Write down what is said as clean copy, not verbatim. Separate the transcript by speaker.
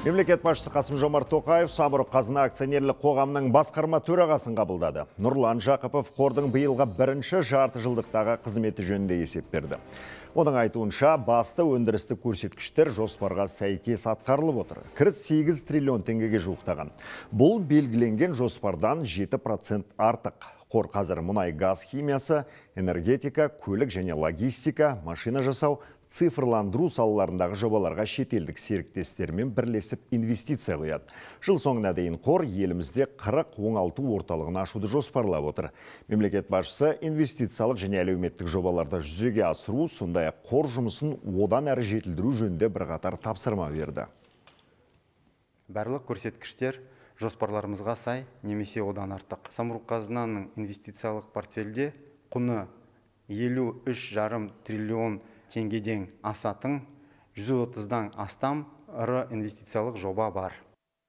Speaker 1: Мемлекет басшысы Қасым-Жомарт Тоқаев Самұрық Қазына акционерлік қоғамының басқарма төрағасын қабылдады. Нұрлан Жақыпов қордың биылғы бірінші жарты жылдықтағы қызметі жөнінде есеп берді. Оның айтуынша, басты өндірістік көрсеткіштер жоспарға сәйкес атқарылып отыр. Кіріс 8 триллион теңгеге жуықтаған. Бұл белгіленген жоспардан 7% артық. Қор қазір мұнай газ химиясы, энергетика, көлік және логистика, машина жасау, цифрландыру салаларындағы жобаларға шетелдік серіктестермен бірлесіп инвестиция құяды. Жыл соңына дейін қор елімізде 40 оңалту орталығын ашуды жоспарлап отыр. Мемлекет басшысы инвестициялық және әлеуметтік жобаларды жүзеге асыру, сондай-ақ қор жұмысын одан әрі жетілдіру жөнінде бірқатар тапсырма берді.
Speaker 2: Барлық көрсеткіштер жоспарларымызға сай немесе одан артық. Самұрық Қазынаның инвестициялық портфельде құны 53,5 триллион теңгеден асатын 130-дан астам ірі инвестициялық жоба бар.